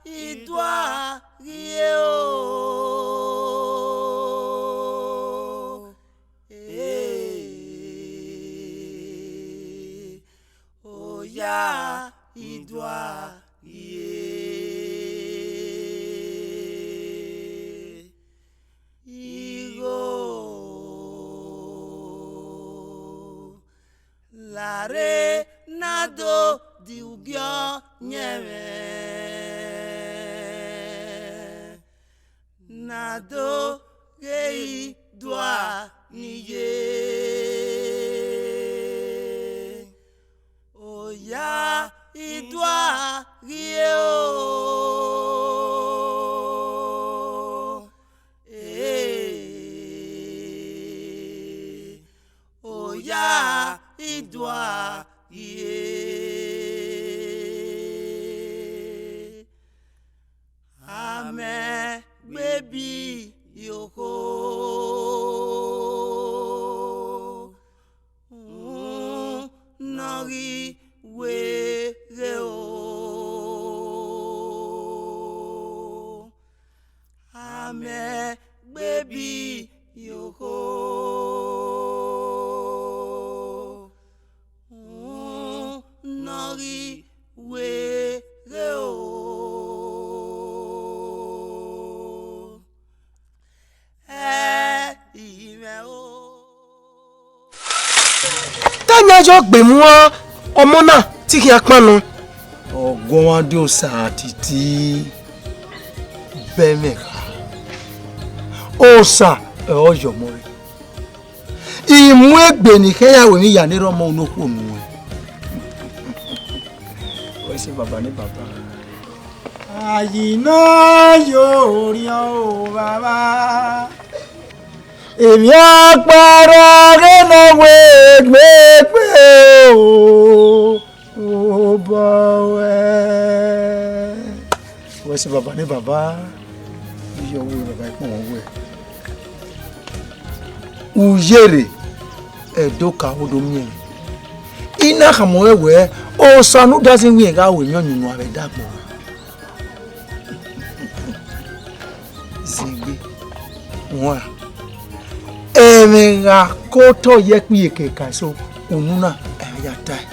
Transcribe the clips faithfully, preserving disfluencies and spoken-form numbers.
Idua ghi e o. Ee, oya, idua ghi e. Igho, larre na do di ugie ọyẹnmwẹ, na do ghe idua ni ye. Oya, idua ghi e o. Ee, oya, idua ghi e. Amẹ gbe bi ye okhuo, unu ne ọ ghi weghe o. Amẹ gbe bi ye okhuo, unu ne ọ ghi weghe o. Ẹ i mwẹ o. Te a yan yọ gbe mu ọmọ na te I khian kpan nọ. Ọguọmwadia Osa titi bẹ mwẹ kha. Osa ọre ọ yọ ọmọ re. I mu egbe ne I khẹ ya ru emwi ya ne erha ọmọ ne okhuo nuẹn. Wẹ sẹ baba ne baba. Ayi na yo orhiọn o baba. Emwi ọkpa rrọọ ghe ne ọ wegbe egbe o, obọ ruẹ. Wẹ sẹ baba ne baba, I yọ wẹ baba ikpọnmwẹ wẹ. U yerre, Ẹdoka, u do miẹn mwẹ. I na khama ruẹ wẹ, Osa ne u da zẹ iwinna gha ru emwi ọyunnuan vbe ẹdagbọn. Zẹgbe, wan, ẹmwẹ gha ke otọ ye ẹkpo iyeke ka eso, unu na, ẹmwẹ ya tae.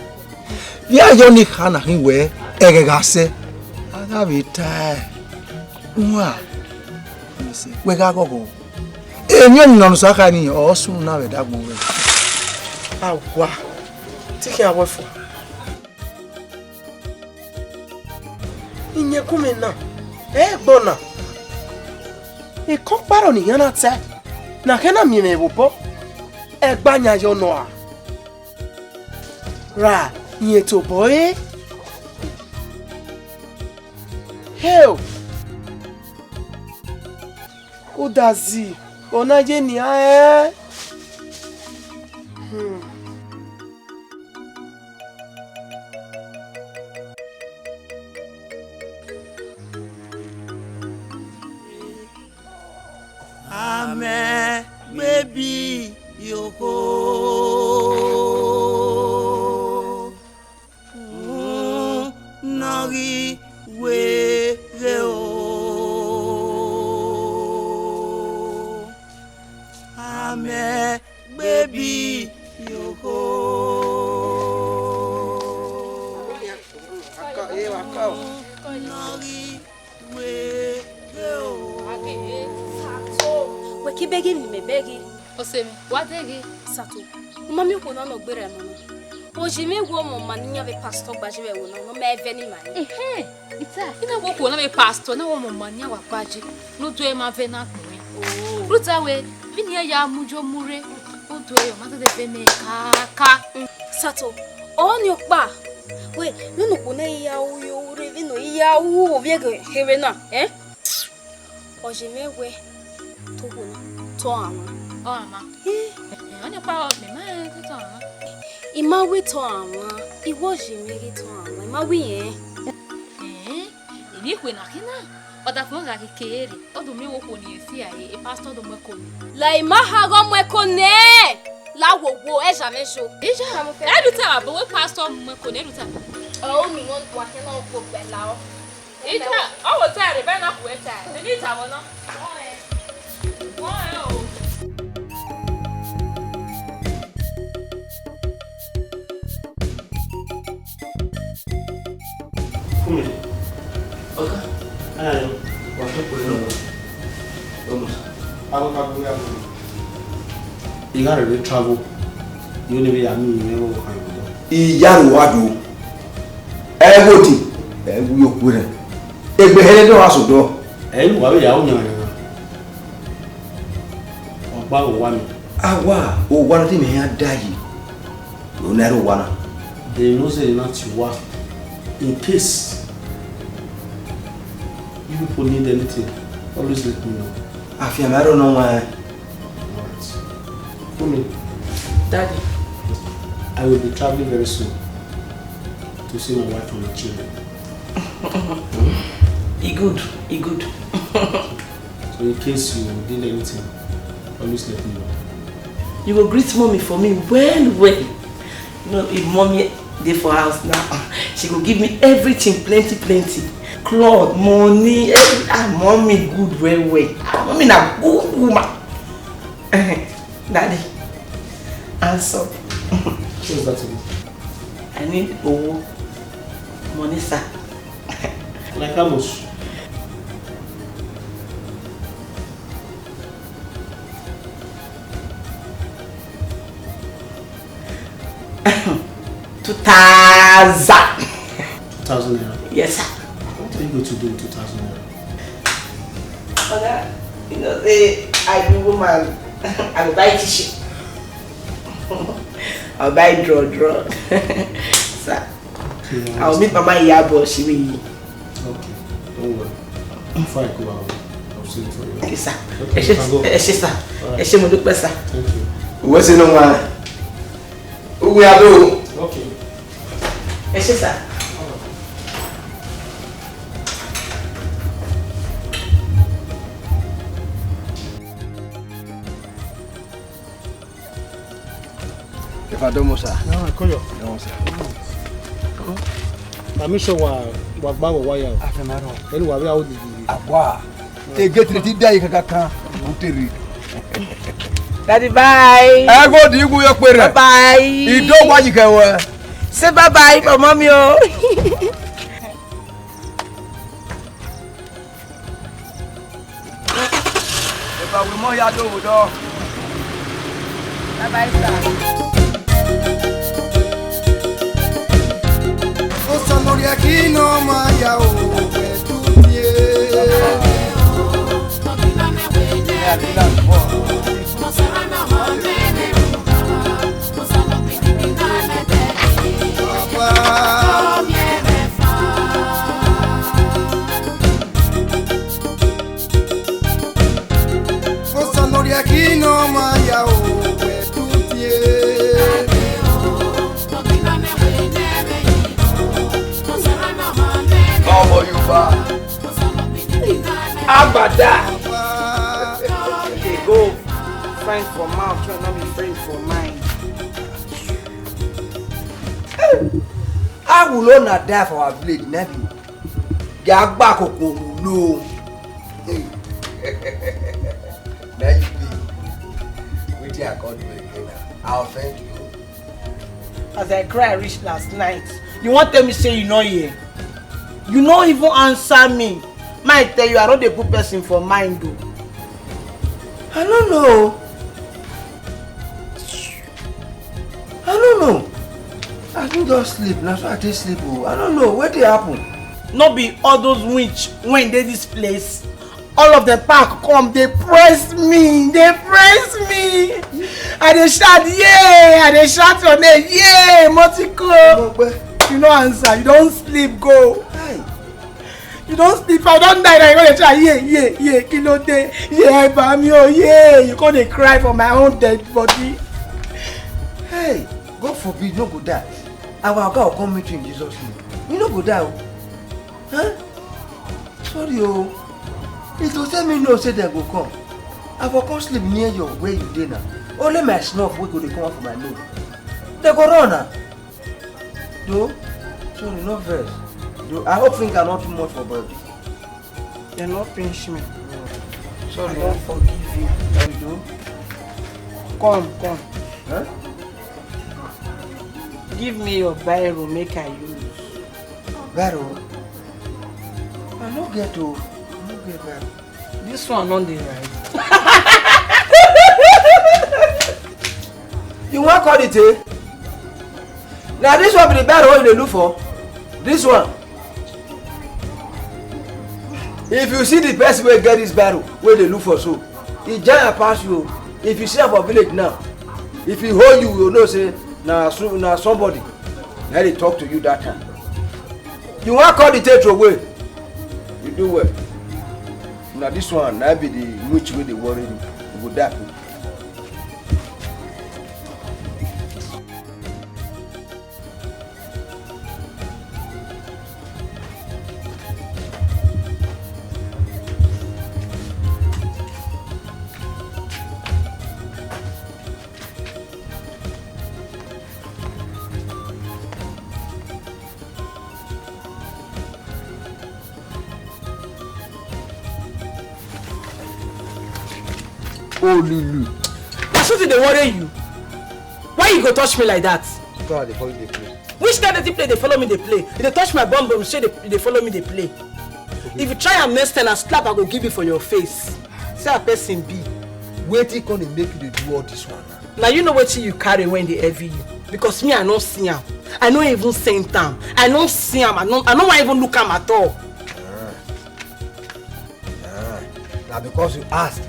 Vbe a yọ ni kha na khin wẹ ẹghẹ gha sẹ, a gha vbe tae. Wan, wẹ gha ghọghọ. Emwi ọyunnuan ne Osa kha nii, ọ sunu na vbe ẹdagbọn ruẹ. A wa, te I khian wẹ fo. Iyẹnkunmwẹ na, ẹ i gbe ọna. Ekọnkparọ ne iran na tae, ne a khẹ na miẹn mwẹ vbe obọ, ẹgba yan yọ nọ a. Ra, rẹn tobọ ẹre. Hell! Udazi, ọna ye nian ẹn. Hmm. Amẹ gbe bi ye okhuo, unu ne ọ ghi weghe o. Amẹ gbe bi ye okhuo, unu ne ọ ghi weghe o. Wẹ ke bẹghe emwi ne imẹ bẹghe. Ọse mwẹ, wa dẹghe. Sato, u ma miẹn okhuo na ne ọ gberra ẹmwẹ na? Oji mwẹ wẹ ọmọ ọma ne iran vbe pastor gbaje vbe ẹvbo na, ne ọ ma vẹ ne ima re. Ehẹn, ita. I na wẹ okhuo na vbe pastor, na wẹ ọmọ ọma ne iran wa gbaje, ne u do ẹre ma vẹ na gbẹn. Oh. Rhunmwuda wẹ, vbene iran ya mu yo mu rre, u do ẹre, ọ ma zẹdẹ vẹ mẹ kaka. Sato, ọnii ọkpa, wẹ, vbene okhuo na ya ru yo rre, vbene ọ ya ru ovbi ẹghẹ kherhe na, ẹn? Ọ ye mwẹ wẹ, te okhuo na, te ọ ran mwa. Ọ ran mwa. Eh. Eh, ọnii ọkpa, mẹ ma rẹn te ọ ran mwa. I ma wẹ te ọ ran mwa, I wẹ ọ ye mwẹ ghe te ọ ran mwa, I ma wẹ irẹn. Eh, emwi ikhuo na khin na, ọdafẹn gha khin kere, ọ do miẹn wẹ okhuo ni e fi a, e pastor do mu ẹko nẹ. La I ma ha ghe ọ mu ẹko nẹ, la wowo, ẹ zha mwẹ zo. Ija, ẹ lu ta wa bo wẹ pastor mu ẹko nẹ, ẹ lu ta. Ọ, unu nọ wa khin na, ọ kpo gbe la ọ. Ita, ọ wo ta rre, ba na khu ẹta. Eni ita vbọ nọ? Wọ́n ẹ o. Kúnmi. Ọ̀gá. Ẹ ẹ wa tó pẹ̀lú ọ̀rọ̀. Vamos. Vamos, vamos, vamos. I gha rre travel. Yo ne vbe ya miẹn mwẹ vbe ọkhan vbe. Iyaro wa do. Ẹ wo di. Ẹ wi okpia rẹ. Egbe hẹrhẹ do wa sẹ odọ. Ẹ i wa vbe ya ru yan yan. Ọkpa vbe owa mi. Awa, owa na te mẹ hia da yi. Ro na rre owa na. They know say na ti wa. In case you people need anything, always let me know. Afianma rọ nọ wan. Alright. Kúnmi. Daddy. I will be traveling very soon to see my wife and my children. E good, e good. So in case you need anything, always let me know. You go greet mommy for me well well. No, if mommy dey for house now, she go give me everything plenty plenty. Cloth, money, every, ah, mommy good well well. Ah, mommy na good woman. Daddy, hands up. What's that? I need owo, money, sir. Like how much? Two thousand. Two thousand naira? Yes, sir. What are you going to do with two thousand naira? Oga, you know say I be woman. I go buy tissue. I go buy draw, draw. Sir, okay, I will meet Mama Iyabo, she will. Okay, don't worry. Before I go, I'll, I'll sing for you. Okay, sir. Okay, ẹ ṣé, you can go. Ẹ ṣé, sir. All right. Ẹ ṣé, mo dúpẹ́, sir. Thank you. Uwe se no ma. Uwe ado. Okay. Ẹ ṣé, sir. Efa domo, sir. Ah, koyo. Domo, sir. Ami so wa, wa gba wo wa ya o. Afe ma rọ. Eni wa vbe a o didi. Awa. Ege tiri ti da yi kankan kan. U te rri. Daddy, bye. Ẹ gho di iwu yo kpe rẹ. Bye bye. Ido wa yi kẹ wẹ. Say bye bye for mommy o. Eva wẹ mọ ya do vbo dọ. Bye bye, sir. Osanoriẹki nọ ma ya o, wẹ tutie. Osanoriẹki nọ ma ya o, wẹ tutie. Ọmọ Yorùbá. Agbada. They go friend for mouth, try not be friend for mind. Awulo na die for our village, never. Gẹ agba koko awulo. Now you be. Wetin I come do again now? I offend you. As I cry reach last night, you wan tell me say you no hear? You no even answer me. Make I tell you, I no dey put person for mind o. I no know. I no know. I no just sleep. Na so I take sleep o. I no know wetin happen. No be all those winch wey dey this place. All of them pack come, dey press me, dey press me. I dey shout, "Yay!" I dey shout your name, "Yay, Motiko!" Mo pe. You no answer, you don sleep go. Hey. You don sleep, I don die, na you go dey shout, "Yay, yay, yay, kí ló dé? Yay, ẹ gbà mí o, yay." You come dey cry for my own dead body. Hey, God forbid, no go die. Our God will come meet you in Jesus' name. You no go die o. Huh? Sorry o. If to say me know say dem go come, I for come sleep near your where you dey now. Only my snuff wey go dey come out for my nose. Dem go run am. Do? Sorry, no vex. Though, I hope finger not too much for body. Dem no pinch me. Sorry. I don't forgive you. You do? Come, come. Huh? Give me your biro, make I use. Biro? I no get o. I no get biro. This one no dey right. You wan call it, eh? Na this one be the biro wey you dey look for? This one? If you see the person wey get this biro wey dey look for so, e giant pass you o. If you see am for village now, if e hold you, you know say na so, na somebody na dey talk to you that time. You wan call the take throway? You do well. Na this one na be the witch wey dey worry you. You go die quick. Olulu. Na something dey worry you? Why you go touch me like that? Because I dey follow you dey play. Which kind of thing play dey follow me dey play? You dey touch my bum bum, say dey, you dey follow me dey play. If you try am next time, na slap I go give you for your face. See how person be. Wetin come dey make you dey do all this one now? Na you know wetin you carry when dey heavy you. Because me, I no see am. I no even scent am. I no see am. I no, I no wan even look am at all. Ah. Ah. Na because you ask,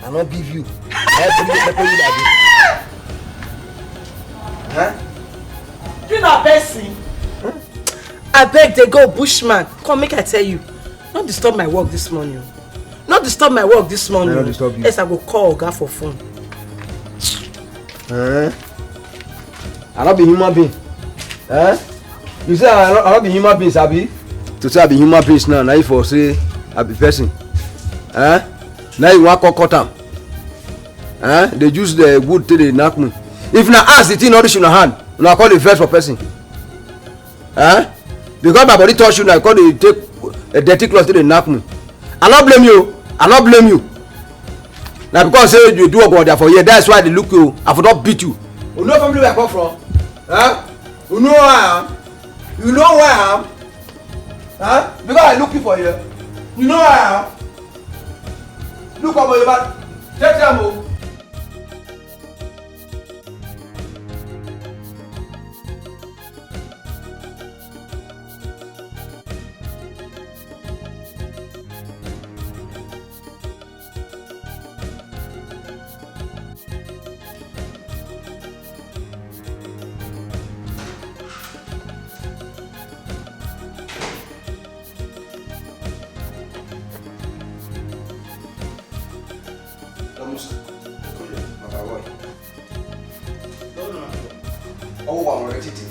I no give you. I put you, pepper you like this. Huh? You na person? Hmm? Abeg, dey go, bushman. Come, make I tell you. No disturb my work this morning o. No disturb my work this morning. I no disturb you. Else I go call oga for phone. Eh? I no be human being. Eh? You say I no, I no be human beings, abi? To say I be human beings now, na you for say I be person. Eh? Now you wan cut, cut am. Eh? Dey use the wood take dey knack me. If na axe the thing no reach una hand, una come dey vex for person. Eh? Because my body touch you now, you come dey take a dirty cloth take dey knack me. I no blame you. I no blame you. Na because say you do ogbonge for here, that's why I dey look you. I for don beat you. You know family where I come from? Huh? You know where I am? You know where I am? Huh? Because I look you for here. You know where I am? Look up on your back. Take time, oh. Vamos. Baba boy. Ọwọ́ wa ọ̀rẹ́ títì.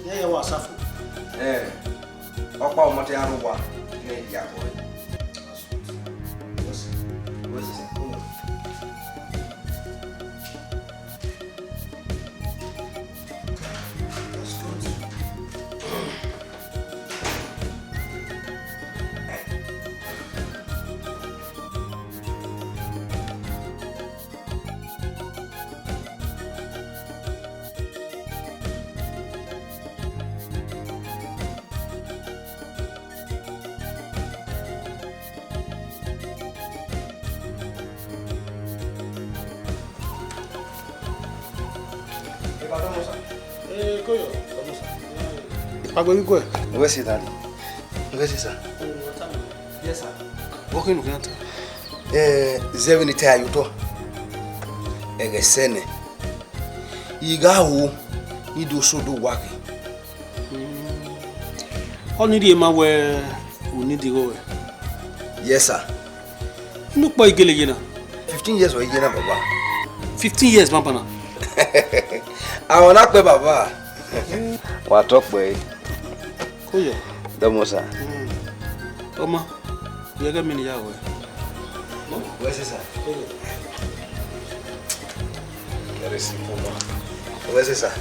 Yẹ yẹ wa safo. Ẹ, ọkpa ọmọ te aro wa ne ya boy. What's, what's, what's, Pagbe ghi guẹ. Wẹ sẹ, Daddy. Wẹ sẹ, sir. Yes, sir. Vbọ khin ne u khian ta? Eh, zẹ vbene I ta ye otọ. Ẹghẹ sẹ nẹ, I gha ru, I do so do wa ghe. Ọ ni rhie ma wẹ u need igho wẹ? Yes, sir. Inu kpọ i gele ye na? Fifteen years ọ i ye na, baba. Fifteen years banbanna? Àwọn na pẹ, baba. Wa tọ pẹ. Koyọ. Dọmọ, sir. Mm. Ọma, yẹ gẹ mi ne I ya ruẹ. Wẹ sẹ, sir. Koyọ. Very simple man. Where's it, sir?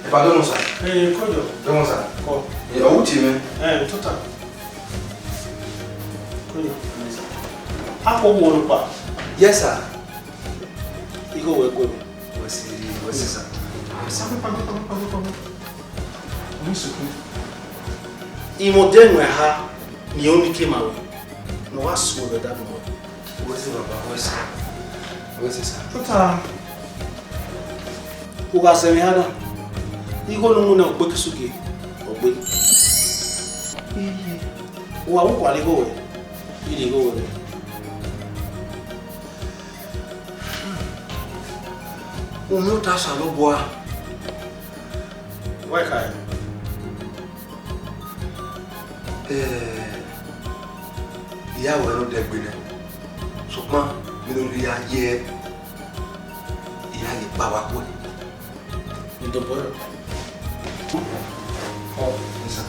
Ẹ pa dọmọ, sir. Ee, kọjọ. Dọmọ, sir. Kọ. Ẹ, ọ wu tie mwẹ. Ẹ, tota. Kọjọ. A kọ wo nọkpa. Yes, sir. Igho wẹ gu mwẹ. Wẹ si, wẹ si, sir. Wẹ si. Ọni sokun. Imẹ ọdẹ nuẹn ha, ne ọ ni ke ma wẹ, ne ọ gha su ẹvbo ẹdẹ agbọn wẹ. Wẹ si, baba, wẹ si. Wẹ si, sir. Tota, u gha zẹ mwẹ ha na, igho ne u mu na, ogbe ke sugie, ogbe. Iye. U gha wu gualọ igho wẹ, I rhie igho wẹ. U miẹn ota Osanobua. Wẹ kha ẹe? Eh, I ya wẹ ne odẹ gbe nẹ, sokpan vbene u rhia ye, I ya ye kpa vbe akhuẹ. Idobọ rẹ. Ọ, yes, sir.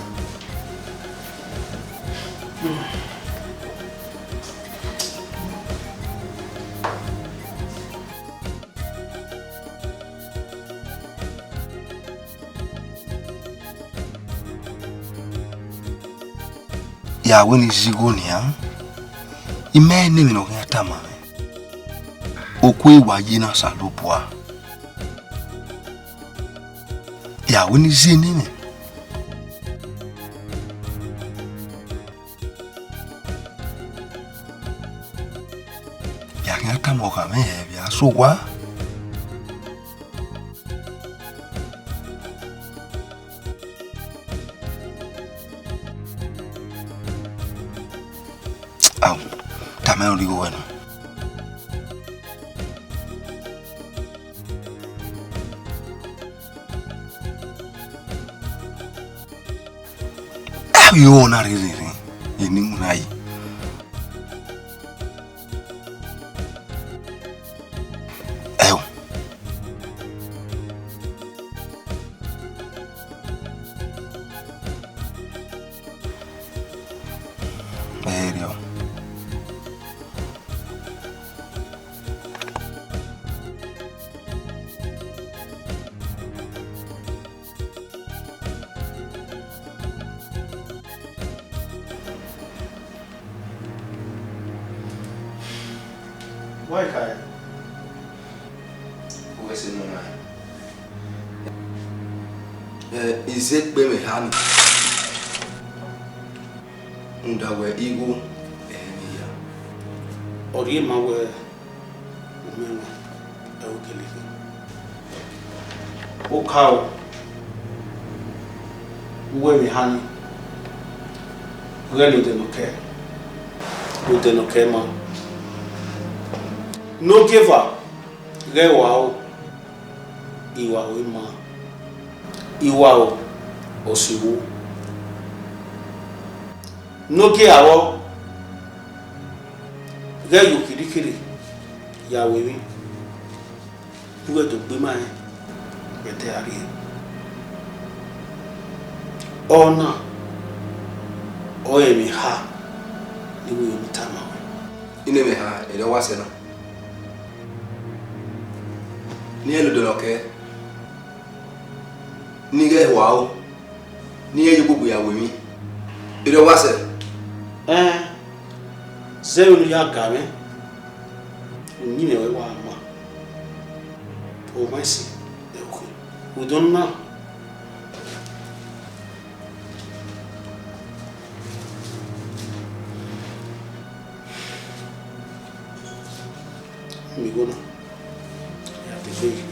Ya wẹ ne I zẹ igho nian, I ma rẹn ne emwi ne ọ khian tama mwẹ. Okhuo wa ye na Osanobua. Ya wẹ ne I zẹ ne mwẹ. Ya khian tama ọkhan mwẹ hẹ vbe a sẹ owa. Au, tama ẹn ne ọ rhie igho wẹ nọ. Avbe ọna rherhe rre, eni mu na yi. Ẹo. Ẹ rriọ. Wẹ kha ẹe? Wẹ sẹ ne ọ ma ẹe? Ẹ, I zẹ kpe mwẹ eha nii. Rhunmwuda wẹ igho ẹre I ya. Ọ rhie ma wẹ u miẹn mwẹ, ẹ, u kele khin. Okaro, u wẹ mwẹ eha nii, ghẹ ne odẹ nọ kẹ, odẹ nọ kẹ ma. Ne ogieva ghẹ wa ro, I wa ro ima, I wa ro ọse vbo. Ne ogie avọ ghẹ yo khirhikhirhi ya ru emwi, ne uwẹ do gbe ima rẹn, wẹ te a rrie. Ọna ọre ẹmwẹ eha ne I wẹ ne I tama ruẹ. Ine ẹmwẹ eha, erriọ wa sẹ na. Ne irẹn lele odẹ nọ kẹ, ne I ghẹ hua ro, ne irẹn ye ogbogbo ya ru emwi, erriọ wa sẹ. Ẹn, zẹ vbene u ya ga mwẹ, uyinmwẹ ruẹ wa ma, ọ ma si ẹre ukhin. Rhunmwuda ọna, miẹn igho na, ya degbe yi.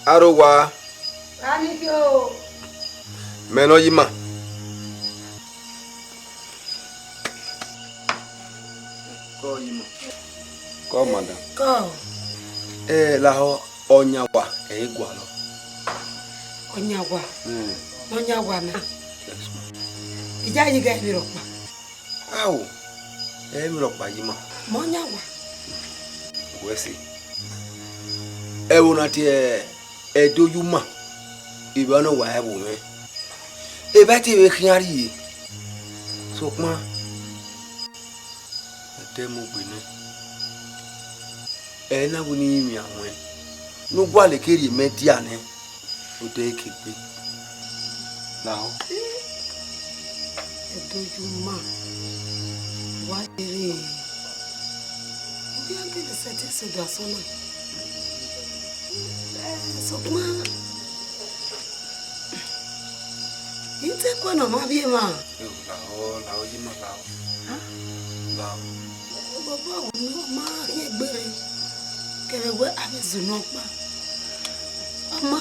Arowa. Gha ni khin o. Mẹ ne ọ yi ima. Kọ yi ima. Kọ, madam. Kọ. Ẹ, lahọ, ọyan wa, ẹ i gualọ. Ọyan wa? Hmm. Ọyan wa na? Yes, ma. I ya yi ghe emwi rhọkpa. Ao, emwi rhọkpa yi ima. Mẹ ọyan wa. Wẹ sẹ. Ẹvbo na tie Ẹdo ye uma, evba ne ọ wa ẹvbo mwẹ. Evba te vbe khian rrie, sokpan, ẹdẹ mu gbe nẹ. Ẹ na wẹ ne I rinmwian ruẹn, ne u gualọ ke rhie mẹ dia nẹ, odẹ ke gbe. Lahọ. Ẹdo ye uma, wa rere. Ovbi a gele sẹtin sẹ do asọn na. Ẹ, sokpan, I te kue ne ọ ma vbiẹ emwa. Ẹ, lahọ, lahọ, yi ima lahọ. Lahọ. Baba, ọ ma khian egbe rre, kevbe wẹ a vbe zẹ unu ọkpa. Ọ ma.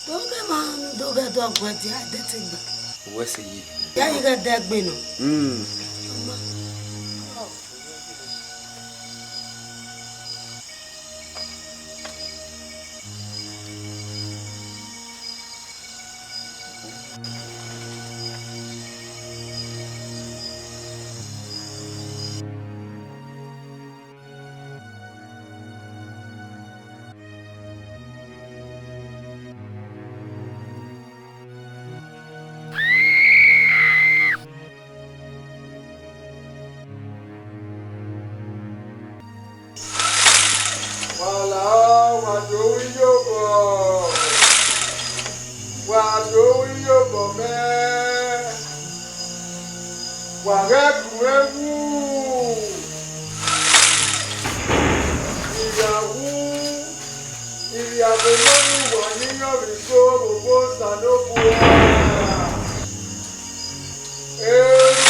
Do ghe emwa, do ghe do guẹ dia ẹdẹ te gbe. Wẹ sẹ yi. Ya yi ghe ẹdẹ gbe nọ. Mm. Ọ ma. Wa la, wa do ru iyobọ, wa do ru iyobọ mẹ, wa ghẹ gu mwẹ wu, I ya wu, I ya vbe nọ ne uwa ne iyọnmwẹ iso vbe obọ Osanobua. Eru,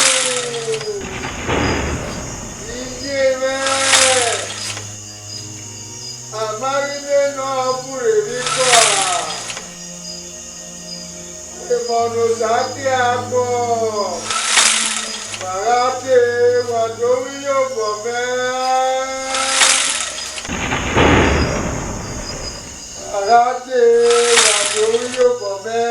I ye mwẹ, a ma ghi vbe nọ ọ furre vbe ikua. Emọ ne Osa tie agbọn, wa gha dee, wa do ru iyobọ mẹ. A gha dee, wa do ru iyobọ mẹ.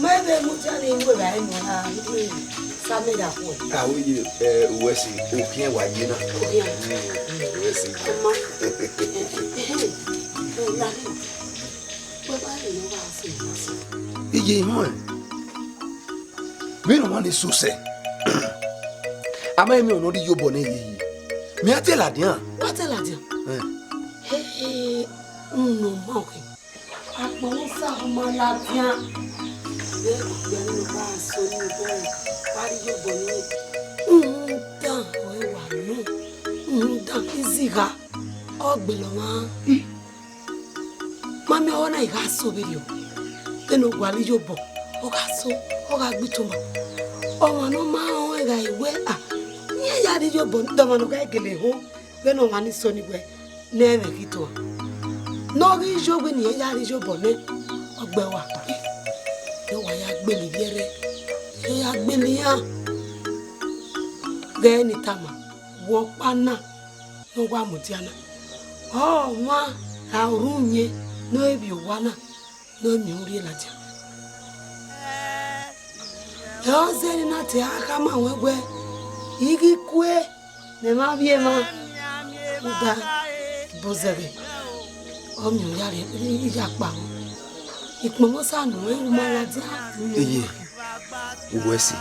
Mẹ vbe mu dia ne I mu evbare nọ na, I sa mẹ ya khuẹ. Aro ye, ẹ, uwẹ si, okhiẹn wa ye na. Okhiẹn. Mm, uwẹ si. Ọma. Ẹ, ẹ, ẹ, la ni. Wẹ ba rẹn ne ọ gha sẹ, ọ gha sẹ. Iye họn ẹ. Vbene ọmwa ni sosẹ, a ma miẹn ọmwa ne ọ rhie iyobọ nẹ yeye. Mẹ a te ladian. Wa te ladian? Ẹn. He, unu ma ọkhe. Agbọn ne Osa ma ladian. Vbe ọgbẹn ne ọ gha sẹ ni obọ rẹ, wa rhie iyobọ nẹ. Rhunmwuda ọre wa nọ. Rhunmwuda izigha, ọ gbele ọmwa. Ma miẹn ọghe na, I gha sẹ vberriọ. Vbene ọ gualọ iyobọ, ọ gha sẹ, ọ gha gbe ituma. Ọmwa ne ọ ma rẹn ọnrẹn gha wẹ, a, iran ya rhie iyobọ, de ọmwa ne ọ gha gele ho, vbene ọmwa ni sẹ ni wẹ, ne ẹ mwẹ ghi tuan. Ne ọ ghi yo wẹ ne iran ya rhie iyobọ nẹ, ọ gbe ẹe wa. Ọ wa ya gbele ivbi ẹre, ọ ya gbele iran. Ghẹ ne I tama, wẹ ọkpa na ne ọ wa mudia na, ọ wan ra orhunmwu ne ọ vbe owa na, ne ọ miẹn urhie ladian. Ẹ ọ zẹe ne I na te a khama ruẹn wẹẹ, I ghi kue ne emwa vbiẹ emwa, rhunmwuda, bọzẹghẹ, ọ miẹn ọ ya rhie, ya kpa mwẹ. Ikpọnmwẹ Osa ne uwẹ ru ma ladian. Eye, uwẹ ẹse,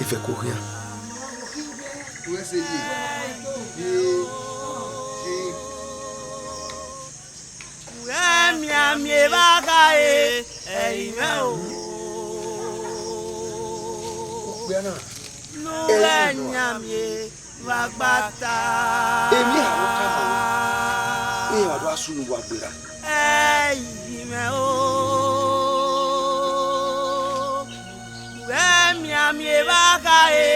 I fẹko khian. Uwẹ ẹse ye. Uwẹ mianmian evba khare, ẹ i mwẹ o. Okpia na, ne uwẹ mianmian evba gbata. Emwi eha ne ọ tama mwẹ, iran wa do gha sunu wa gberra. Ẹ i mwẹ o. Uwẹ mianmian evba khare,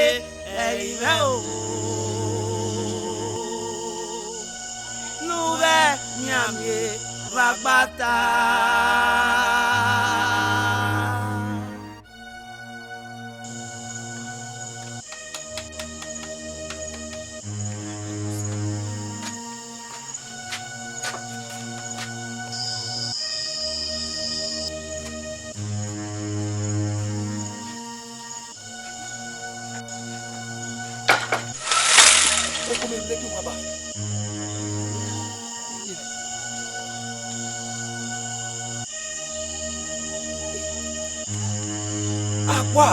ẹ i mwẹ o. Ne uwẹ mianmian evba gbata. Akua,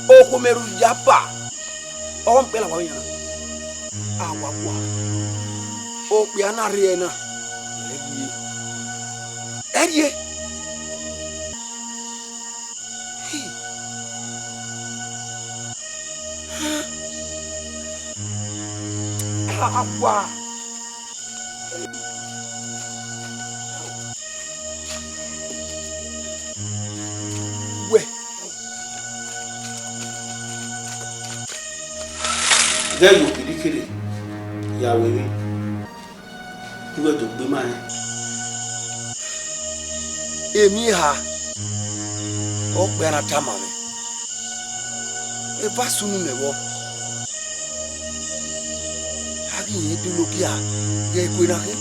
okhuo mẹ ru ya ba, ọ mu kpẹla wa yan. A wa kua, okpia na rhie na, ẹ rhie, ẹ rhie. Hi. Akua. Wẹ. Ghẹ yo kirikiri ya ru emwi. Uwẹ do gbe ma rẹn. Emwi eha, ọ kpẹa na tama mwẹ. Eva sunu mẹ vbọ. A ghi rẹn dolokia ghẹ ekhue na khin.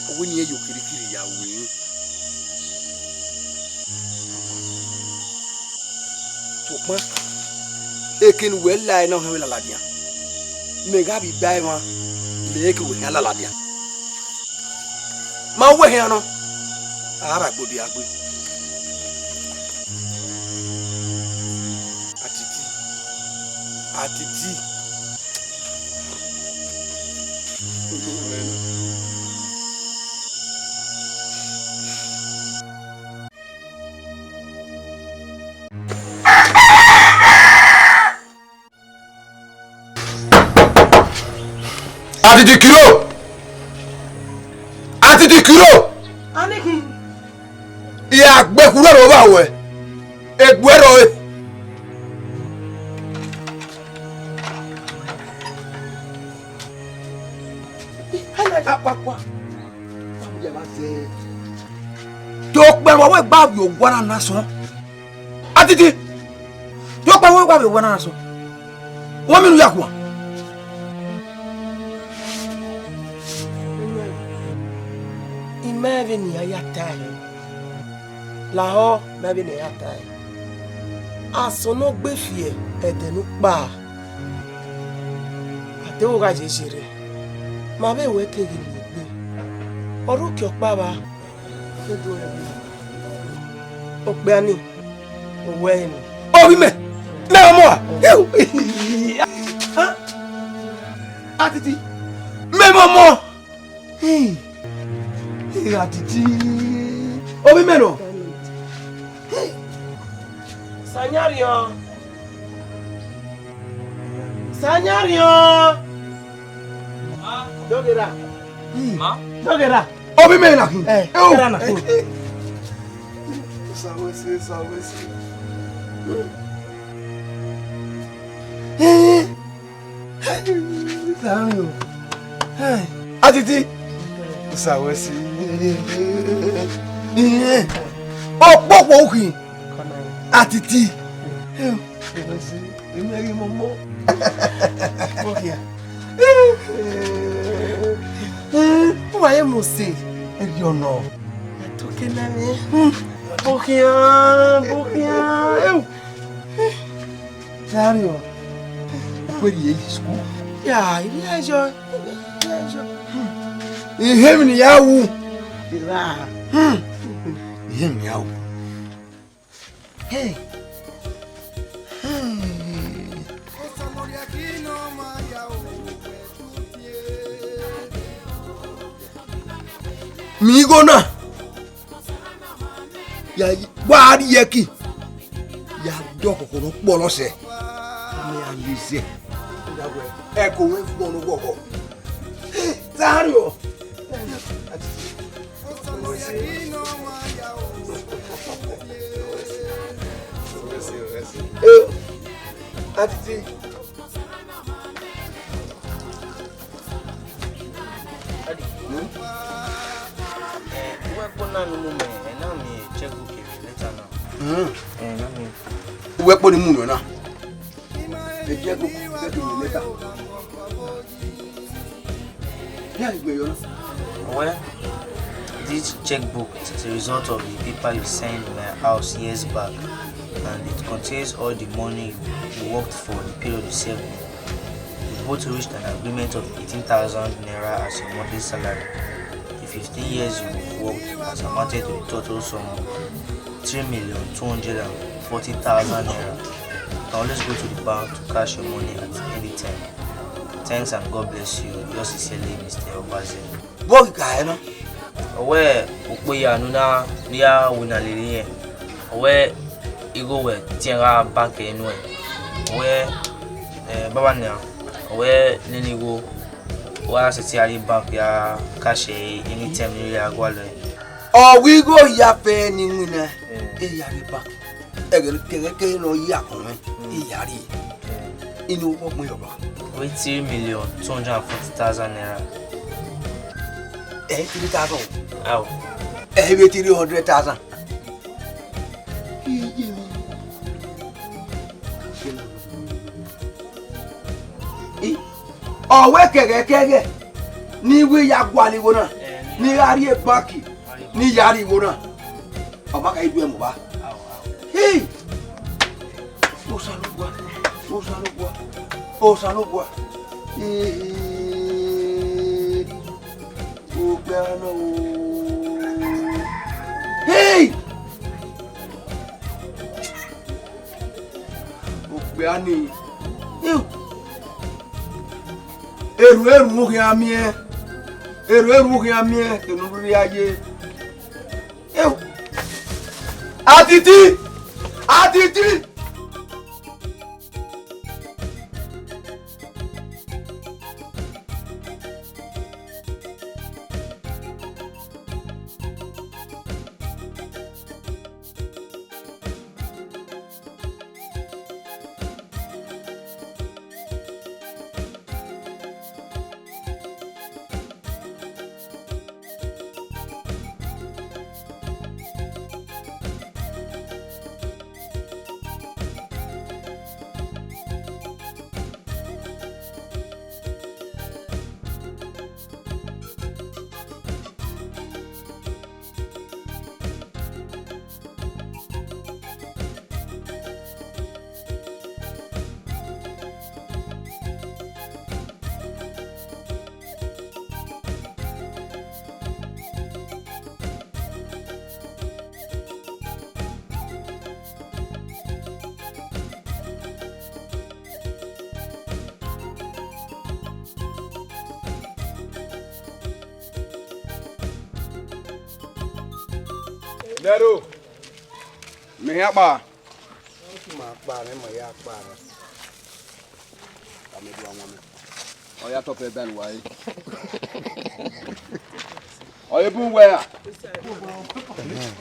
Ọ wẹ ne irẹn yo kirikiri ya ru emwi. Sokpan, eke ne uwẹ la ẹre na ọ khian vbe la ladian. Mẹ gha vbe ba ẹmwẹ, mẹ i ke wẹ khian la ladian. Ma wẹ khian nọ, a gha vbe gbe odẹ gbe. Atiti, atiti. Atiti kiro! Atiti kiro! Aniki. I a gbe khure ro vba wẹ. Egbe ẹre ọre. Hana ka kpakpa. Te okpia wa wẹ gba vbe owa na na sọn. Atiti. Te okpia wa wẹ gba vbe owa na na sọn. Wa mi ru ya kua. I ma vbe ne I ya tae. Lahọ ma vbe ne I ya tae. Asọn ne ọ gbe fi ẹdẹ ne u kpa. A deghẹ u gha ye ye rre, ma vbe wẹ keghi miẹn egbe. Ọ rre uki ọkpa vba. Okpia ni, owẹ ẹre nọ. Ovbi mẹ, mẹ ọmọ a? Atiti, mẹ ọmọ. Hey, hey, Atiti. Ovbi mẹ nọ. Hey. Sanyariọn. Sanyariọn. Dogera. Hmm. Ma? Dogera. Ovbi mẹ na khin. Eh, oh. Dogera na khin. Sawesi, sawesi. Eh. Sanyariọn. Eh. Atiti. Sawesi. Okpokpo ukhi. Atiti. Emẹ ghi mọmọ. Bọkhia. Uwa ye mose. Ẹviọ nọ. Ẹtoke na mwẹ. Bọkhia, bọkhia. Dariọ, u kpe rrie school? Ya, ivbi ẹzọ, ivbi ẹzọ. Ihe emwi ne I ya ru? Ra. Ihe emwi ne I ya ru? Hey. Hey. Miẹn igho na. Ya, wa rhie ẹki, ya dọ khọkhọ ne ọ kpọlọ sẹ. Mẹ ya ye zẹ. Ẹko mwẹ fo ne uwọghọ. Dariọ. Eh, Atiti. Daddy. Hmm? Eh, uwẹ kpo na ne u mu mẹ, ẹ na miẹn checkbook vbe leta na. Hmm. Ẹ na miẹn. Uwẹ kpo ne u mu mẹ na. Ẹ checkbook, checkbook vbe leta. Ya igbe yọ na. Well, this checkbook is a result of the paper you signed in my house years back, and it contains all the money you worked for the period you served me. We both reached an agreement of eighteen thousand naira as your monthly salary. The fifteen years you worked has amounted to the total sum of three million two hundred and forty thousand naira. You can always go to the bank to cash your money at any time. Thanks and God bless you. Yours sincerely, Mister Obaze. Bọghi ka hẹ na? Ọ wẹ ukpo ya ne u na, ne u ya winna lele irẹn. Ọ wẹ igho wẹ tiẹn gha bank ẹre nuẹn. Ọ wẹ, eh, baba nian, ọ wẹ nene igho, wa sẹtin gha rrie bank ya cash ẹre anytime ne u ya gualọ ẹre. Ọ wẹ igho ya fẹ ne I winna, eh, e ya rrie bank. Ẹghẹ kẹghẹ kẹghẹ ne ọ yi akọn mwẹ, mm, I ya rrie. Mm. Inu wọ kpẹn yọ ba? Wẹ three million two hundred and forty thousand naira. Ẹ, three thousand. Ao. Ẹ, wẹ three hundred thousand. Ẹ, ọ wẹ kẹghẹ kẹghẹ ne I wẹ ya gualọ igho na, eh, ne I gha rrie bank, ne I ya rrie igho na. Ọ ma ka i du ẹmwẹ ba. Ao, ao. Hey! Osanobua, Osanobua, Osanobua. Ee, okpia nọ o. Hey! Okpia ni. Ew. Erhu erhu u khian miẹn. Erhu erhu u khian miẹn, kene u rhirhi a ye. Ew. Atiti! Atiti! Nẹro, mẹ hia kpa. Ma kpa mwẹ, ma ya kpa mwẹ. Ọ ya tọpẹ dan wa e. Ọ ye bun wẹ a?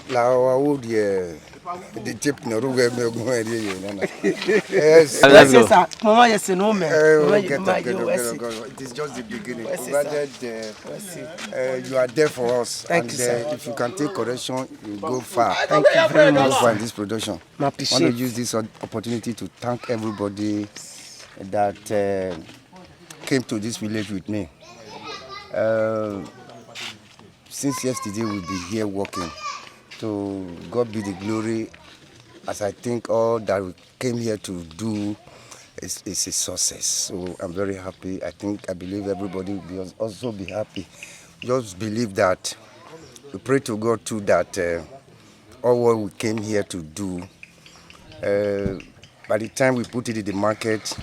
La wa wo die. The tip no ru we me ogun eri ye na na. Yes. Let's Yes, go. Sir. Mama, yes, no, man. Eh, Mama, we'll get Mama, up, get you, up, get yes, up, sir. Get up. It is just the beginning. Yes, sir. Provided, uh, Yes, sir. Uh, you are there for us. Thank And, you, sir. Uh, if you can take correction, you go far. Thank you very much, Go far in sir. This production. I appreciate. I want to use this o- opportunity to thank everybody that uh, came to this village with me. Uh, since yesterday, we've been here working. To God be the glory. As I think all that we came here to do is, is a success. So I'm very happy. I think, I believe everybody will be, also be happy. Just believe that we pray to God too that uh, all what we came here to do, uh, by the time we put it in the market,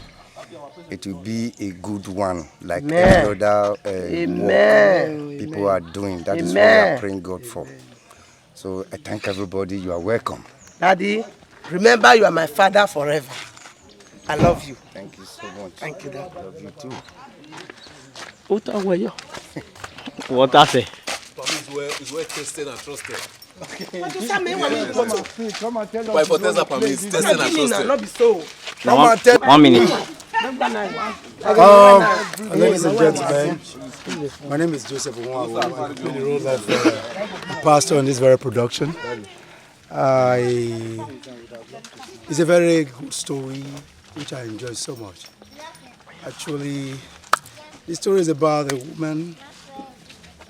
it will be a good one, like Amen. Every other uh, Amen. Work people are doing. That is what we are Amen. Praying God for. So I thank everybody. You are welcome. Daddy, remember you are my father forever. I love you. Thank you so much. Thank you, Daddy. Love you too. Uta weyo. What I say? Papa is well, is well tested and trusted. But if Oteza Pami is tested and trusted. Not be so. One, one minute. Um, ladies and gentlemen, my name is Joseph Onwuawo. I play the role of uh, the pastor in this very production. I, it's a very good story, which I enjoy so much. Actually, the story is about a woman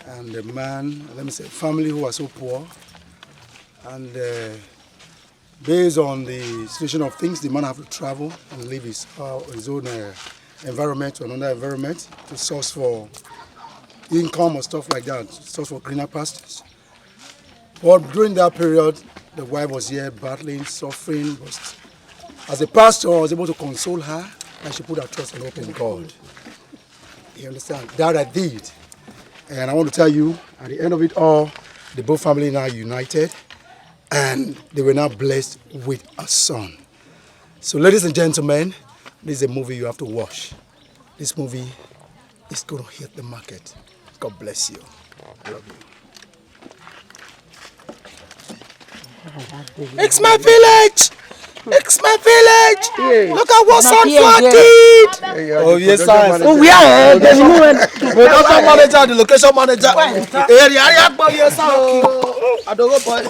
and a man, let me say, a family who are so poor. And uh, based on the situation of things, the man have to travel and leave his, uh, his own uh, environment to another environment to source for income or stuff like that, source for greener pastures. But during that period, the wife was here battling, suffering. But as a pastor, I was able to console her, and she put her trust and hope in God. You understand? That I did. And I want to tell you, at the end of it all, the both family now united, and they were now blessed with a son. So, ladies and gentlemen, this is a movie you have to watch. This movie is going to hit the market. God bless you. I love you. It's my village. It's my village. Look at what Santua did. Oh, yes, sir. Oh, we are, uh, the new one. Production manager, the location manager. Area, area, boy, yes, sir. Adogo boy.